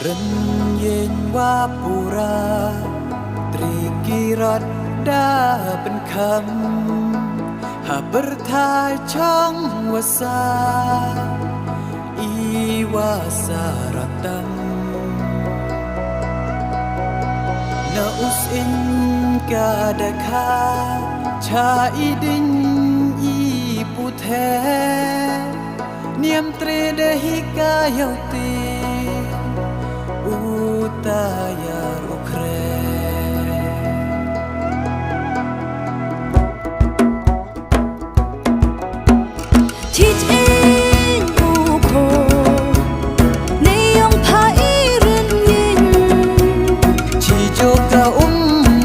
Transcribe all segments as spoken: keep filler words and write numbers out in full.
Rynïeng wa pura, tri ki rot da pynkham, ha pyrthai chong wa sa, i wa sa rot tam. Na u sying ka da kha, cha i ding i puthe. Niam tre da hi ka yau ti, u ta ya u kre. Chit in u ko, ne yong pha i rin yin. Chi jo ka um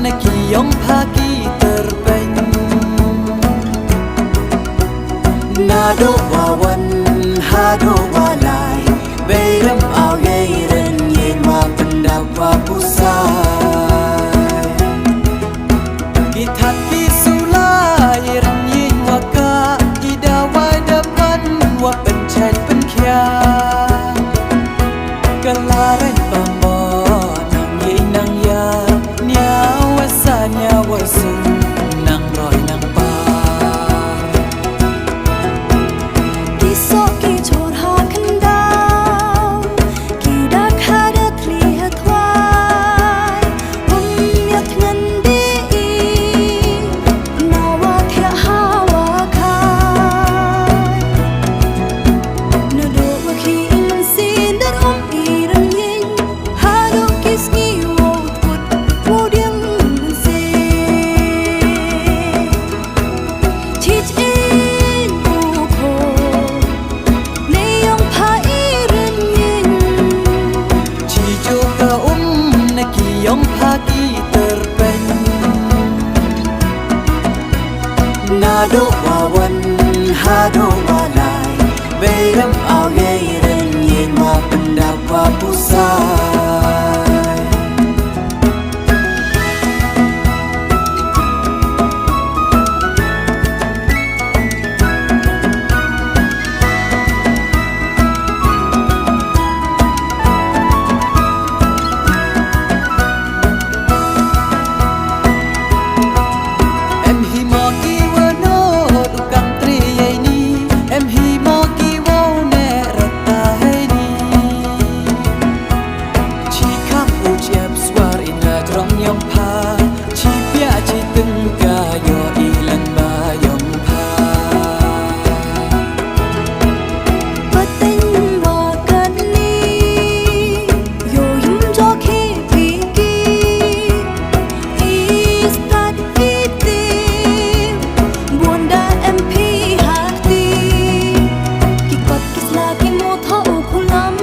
na ki yong pha ki ter peng. Naduh wa wan haduh wa lai, bei ram au yei ren yin wa pyndap wa pusai. Ki that ki sulai ren yin wa ka, i da wa da pan wa pynchai pynkhia. Ka la reng pambo nang yei nang ya, nia wa sa nia wa sum, nang roi nang par. Ki sok ki chor ha khyndaw, ki da kha da thli ha thwai, um ya thngan de i, na wa thiah ha wa khai. Naduh wa khi i mynsiem dar um i rang yin, haduh ki sngi wow kut wow diang mynsiem. Chit in u ko, ne yong pha i rin yin. Chi jo ka um na ki yong pha ki ter peng. Naduh wa wan haduh wa lai, bei ram au yei ren yin wa pyndap wa pusai. Em hi mo ki wa nod u country yei ni, em hi mo ki wa ne rata hei ni. Chi kham u chiap swar in la trong yong pha, chi pia chi teng ka yo i lan ba yong pha. Pateng wa kan ni, yo yum jo ke pi ki. I stad i ti, buan da em pi ha ti. Ki kot ki sla ki mo tho u kulam.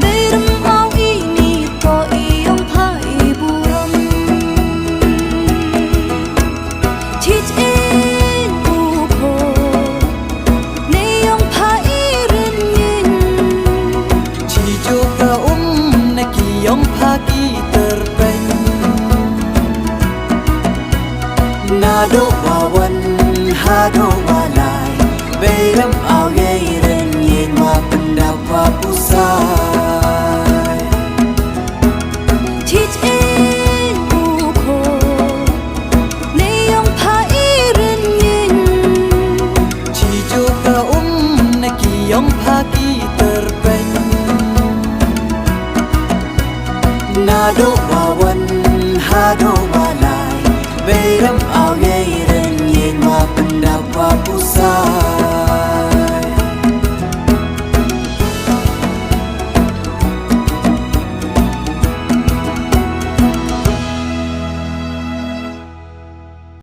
Bei ram au i ni to i yong pha i buram. Chit in u ko, ne yong pha i rin yin. Chi jo ka um na ki yong pha ki ter peng. Naduh wa wan haduh wa lai, bei ram au yei ren yin wa pyndap wa pusai. Chit in u ko, ne yong pha i rin yin. Chi jo ka um na ki yong pha ki ter peng. Naduh wa wan haduh wa lai, bei ram au